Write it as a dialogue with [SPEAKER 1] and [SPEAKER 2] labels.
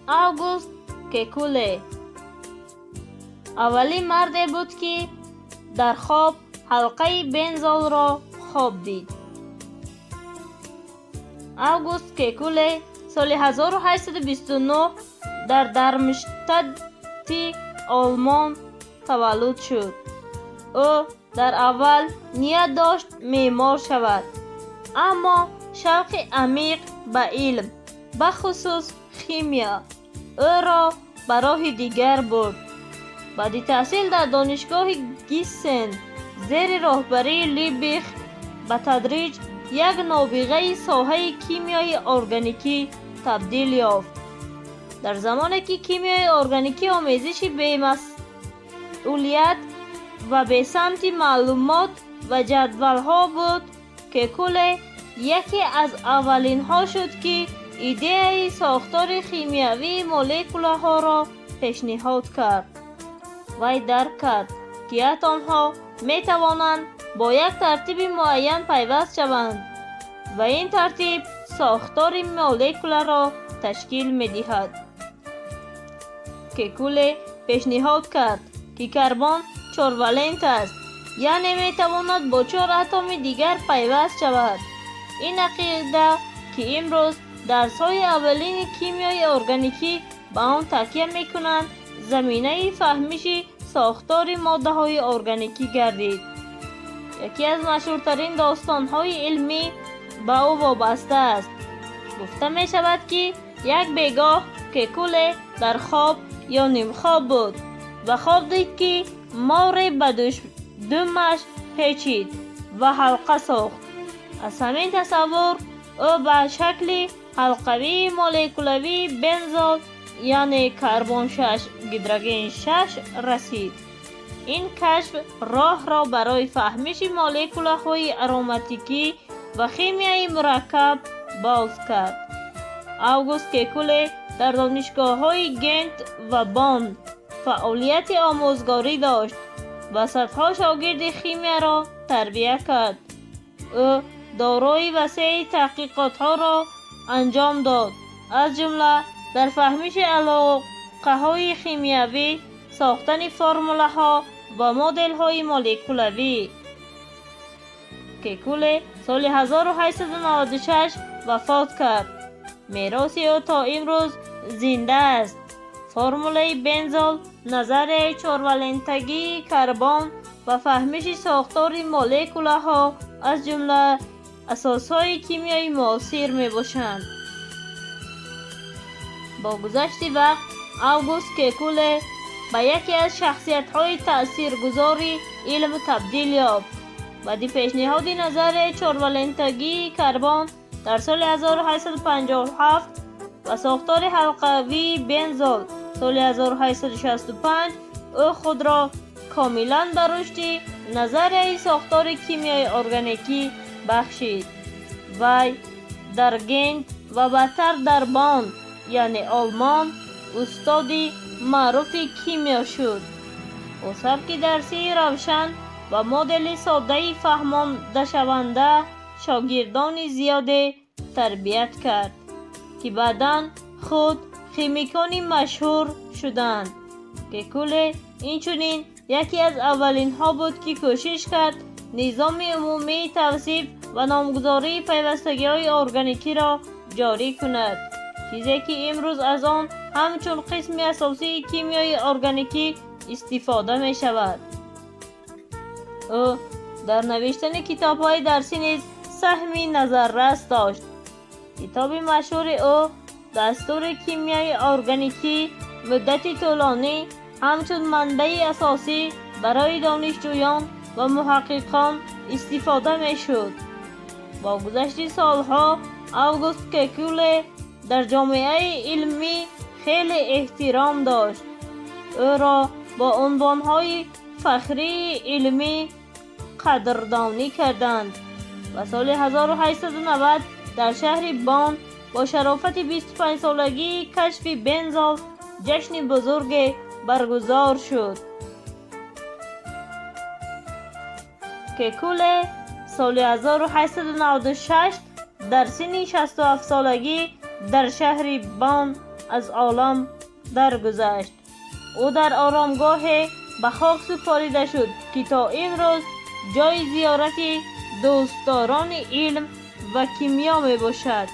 [SPEAKER 1] Август Кекуле аввалин марде буд, ки дар хоб ҳалқаи бензолро хоб дид. Август Кекуле соли 1829 дар Дармштадти Олмон таваллуд шуд. Ӯ дар аввал ният дошт меъмор шавад, аммо шавқи амиқ ба илм, бахусус химия, ӯро ба роҳи дигар бурд. Баъди таҳсил дар донишгоҳи Гиссен зери роҳбарии Либих, ба тадриҷ як нобиғаи соҳаи кимиёи органикӣ табдил ёфт. Дар замоне ки кимиёи органикӣ омезиши бемасъулият ва бесамти маълумот ва ҷадвалҳо буд, Кекуле яке аз аввалинҳо шуд, ки идеяи сохтори химиявии молекулаҳоро пешниҳод кард. Вай дарк кард, ки атомҳо метавонанд бо як тартиби муайян пайваст шаванд ва ин тартиб сохтори молекуларо ташкил медиҳад. Кекуле пешниҳод кард, ки карбон чорвалент аст, яъне метавонад бо чор атоми дигар пайваст шавад. Ин ақида, ки имрӯз дарсҳои аввалини кимиёи органикӣ ба он такя мекунанд, заминаи фаҳмиши сохтори моддаҳои органикӣ гардид. Яке аз машҳуртарин достонҳои илмӣ ба ӯ вобаста аст. Гуфта мешавад, ки як бегоҳ Кекуле дар хоб ё нимхоб буд ва хоб дид, ки море ба думаш печид ва ҳалқа сохт. Аз ҳамин тасаввур ӯ ба шакли ҳалқавии молекулавии бензол, яъне карбон 6, гидроген 6 расид. Ин кашф роҳро барои фаҳмиши молекулаҳои ароматикӣ ва химияи мураккаб боз кард. Август Кекуле дар донишгоҳҳои Гент ва Бонн фаъолияти омӯзгорӣ дошт ва садҳо шогирди химияро тарбия кард. Ӯ давраи васеи таҳқиқотҳоро анҷом дод, аз ҷумла дар фаҳмиши алоқаҳои химиявӣ, сохтани формулаҳо ва моделҳои молекулавӣ. Кекуле соли 1896 вафот кард. Мероси ӯ то имрӯз зинда аст: формулаи бензол, назарияи чорвалентагии карбон ва фаҳмиши сохтори молекулаҳо аз ҷумла асосҳои кимиёи муосир мебошанд. Бо гузашти вақт Август Кекуле ба яке аз шахсиятҳои таъсиргузори илм табдил ёфт. Баъди пешниҳоди назарияи чорвалентагии карбон дар соли 1857 ва сохтори ҳалқавии бензол соли 1865, ӯ худро комилан ба рушди назарияи сохтори кимиёи органикӣ бахшид. Вай дар Гент ва баъдтар дар Бонн, яъне Олмон, устоди маъруфи кимиё шуд. Бо сабки дарсии равшан ва модели соддаи фаҳмондашаванда шогирдони зиёде тарбият кард, ки баъдан худ химикони машҳур шуданд. Кекуле инчунин яке аз аввалинҳо буд, ки кӯшиш кард низоми умумии тавсиф ва номгузории пайвастагиҳои органикиро ҷорӣ кунад, чизе ки имрӯз аз он ҳамчун қисми асосии кимиёи органикӣ истифода мешавад. Ӯ дар навиштани китобҳои дарсӣ низ саҳми назаррас дошт. Китоби машҳури ӯ, «Дастури кимиёи органикӣ», муддати тӯлонӣ ҳамчун манбаи асосӣ барои донишҷӯён ва муҳаққиқон истифода мешуд. Бо гузашти солҳо Август Кекуле дар ҷомеаи илмӣ хеле эҳтиром дошт. Ӯро бо унвонҳои фахрии илмӣ қадрдонӣ карданд ва соли 1890 дар шаҳри Бонн бо шарофати 25-солагии кашфи бензол ҷашни бузурге баргузор шуд. Кекуле соли 1896 дар синни 67-солагӣ дар шаҳри Бонн аз олам даргузашт. Ӯ дар оромгоҳе ба хок супорида шуд, ки то имрӯз ҷойи зиёрати дӯстдорони илм ва кимиё мебошад.